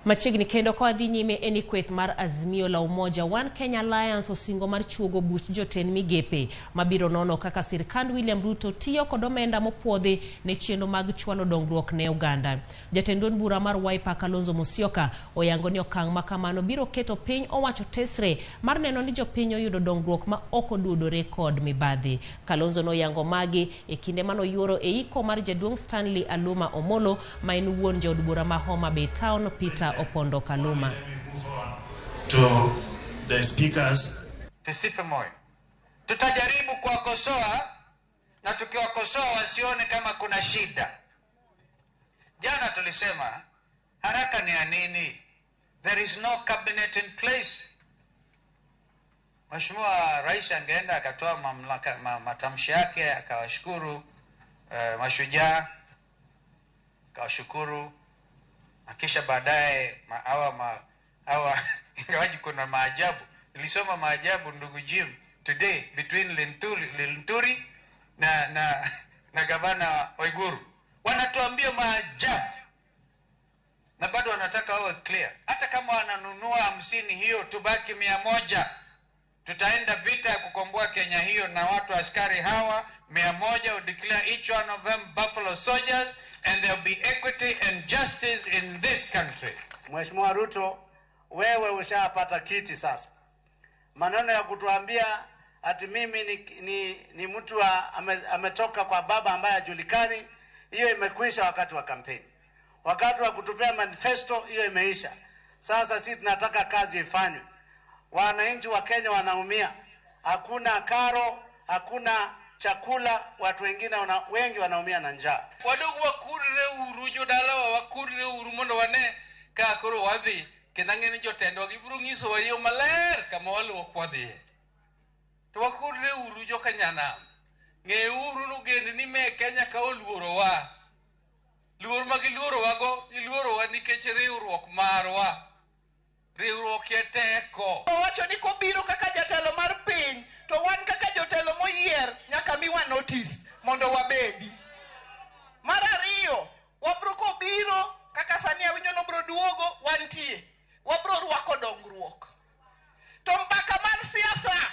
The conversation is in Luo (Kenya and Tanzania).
Machiegni kendo ka wadhi nyime en ni kweth mar Azimio la Umoja One Kenya Alliance osingo mar chuogo buch jotend migepe mabiro nono kaka sirkand William Ruto tiyo kod omenda mopuodhi ne chenro mag chwalo dongruok ne oganda. Jatend duond bura mar Wiper Kalonzo Musyoka oyango ni okang' ma kamano biro keto piny owacho tesre mar neno ni jopiny oyudo dongruok ma ok oduodore kod mibadhi. Kalonzo noyango magi e kinde manoyuoro e iko mar jaduong' Stanley Aluma Omolo ma en wuon jaod bura ma Homa Bay Town Peter Opondo Kaluma. To the speakers. Tusife moyo, tutajaribu kuwakosoa na tukiwakosoa wasione kama kuna shida. Jana tulisema haraka ni ya nini? There is no cabinet in place. Mheshimiwa Rais angeenda akatoa mamlaka, matamshi yake akawashukuru mashujaa akawashukuru, na kisha baadaye hawa ingawaji kuna maajabu, nilisoma maajabu ndugu Jim today between Linturi na gavana Waiguru, wanatuambia maajabu na bado wanataka wawe clear. Hata kama wananunua 50 hiyo, tubaki 100. Tutaenda vita ya kukomboa Kenya hiyo na watu askari hawa 100, we declare each one of them buffalo soldiers and there will be equity and justice in this country. Mheshimiwa Ruto, wewe ushapata kiti sasa. Maneno ya kutuambia ati mimi ni mtu ametoka kwa baba ambaye hajulikani, hiyo imekwisha wakati wa kampeni. Wakati wa kutupea manifesto hiyo imeisha. Sasa sisi tunataka kazi ifanywe. Wananchi wa Kenya wanaumia, hakuna karo, hakuna chakula, watu wengine wengi wanaumia na njaa. Wadogo wakurre uru jodalawa, wakurre uru mondo wane ka koro wadhi kendo ang'e ni jotendwa gibiro nyisowa yo maler kama waluwo kwadhiye. To wakurre uru joka nyanam, ng'euru ni ogendni me Kenya ka oluorowa. Luor ma giluorowago, giluorowa nikech riwruok marwa. Riwruok e teko. Owacho ni kobiro kaka jatelo mar piny, to wan kaka jotelo moyier nyaka miwa notice mondo wabedi. Mar ariyo, wabro kobiro kaka sani awinjo nobro duogo wantie, wabro rwako dongruok. To mbaka mar siasa